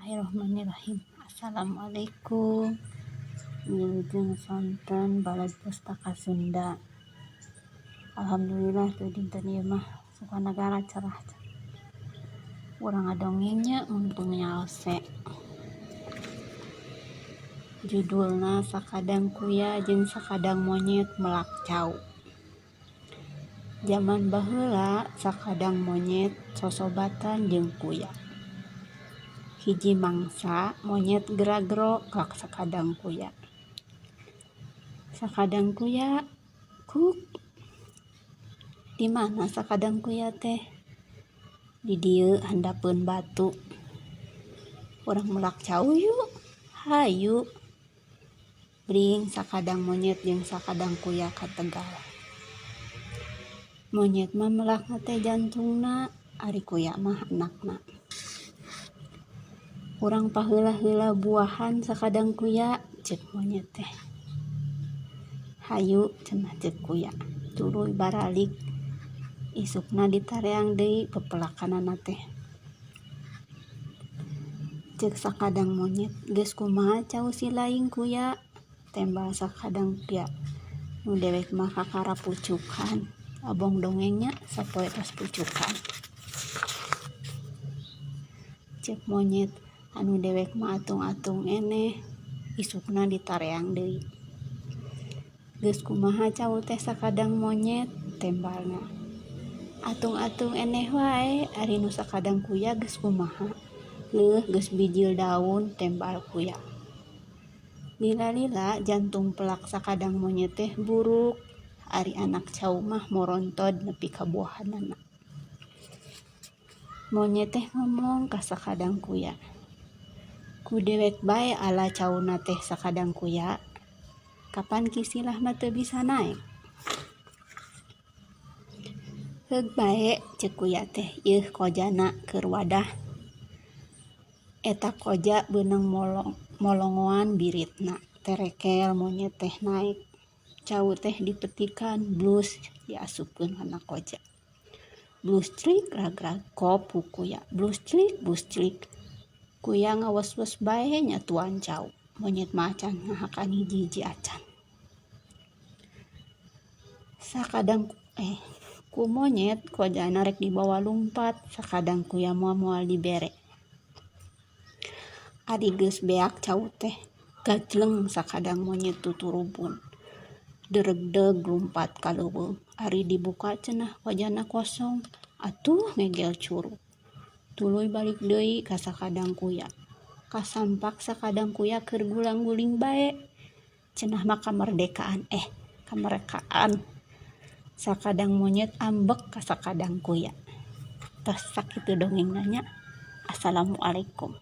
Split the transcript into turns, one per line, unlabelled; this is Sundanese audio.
Bismillahirrahmanirrahim. Assalamualaikum. Wilujeng sonten Balai Pustaka Sunda. Alhamdulillah tuh dinten ieu mah Sukanagara cerah. Urang ngadongeng nya mumpung nyalse. Judulna Sakadang Kuya jeung Sakadang Monyet Melak Cau. Jaman baheula sakadang monyet sosobatan jeung kuya. Hiji mangsa monyet gera-gero ka sakadang kuya. Sakadang kuya, kuk. Di mana sakadang kuya teh? Di dieu handapeun batu. Urang melak cau yuk. Hayu. Bring sakadang monyet jeung sakadang kuya ka tegal. Monyet mah melakna teh jantungna, ari kuya mah anakna. Urang paheula-heula buahan sakadang kuya, ceuk monyet teh. Hayu cenah ceuk kuya. Tuluy baralik. Isukna ditareang deui pepelakanana teh. Ceuk sakadang monyet, geus kumaha cau si laing kuya? Tembal sakadang kuya. Nu dewek mah kakara pucukan. Abong dongengnya sapoe tos pucukan. Ceuk monyet, anu dewek mah atung-atung eneh. Isukna ditareang deui. Geus kumaha cau teh sakadang monyet? Tembalna. Atung-atung eneh wae, ari nu sakadang kuya geus kumaha? Leuh geus bijil daun, tembal kuya. Lila-lila jantung pelak sakadang monyet teh buruk, ari anak cau mah morontod nepi ka buahanana. Monyet teh ngomong ka sakadang kuya. Ku dewek bae ala cauna teh sakadang kuya. Kapan kisilah mah teu bisa naek. Heug bae ceuk kuya teh yeuh kojana keur wadah. Eta koja beunang molongoan biritna terekel monyet teh naek. Cau teh dipetikan blus diasupkeun kana koja. Blus clik rag-rag kop ku kuya. Blus clik blus clik. Kuya ngawes-wes bae nyatuan cau. Monyet mah acan ngahakan hiji-hiji acan. Sakadang ku monyet kojana rek dibawa lumpat, sakadang kuya moal moal dibere. Ari geus beak cau teh gajleng sakadang monyet tuturubun. Deregdeg lumpat ka leuweung. Ari dibuka cenah kojana kosong, atuh ngegel curug. Tuluy balik deui ka sakadang kuya. Kasampak sakadang kuya keur gulang-guling bae. Cenah mah kamerdekaan kamerekaan. Sakadang monyet ambek ka sakadang kuya. Tos sakitu dongengna nya. Assalamualaikum.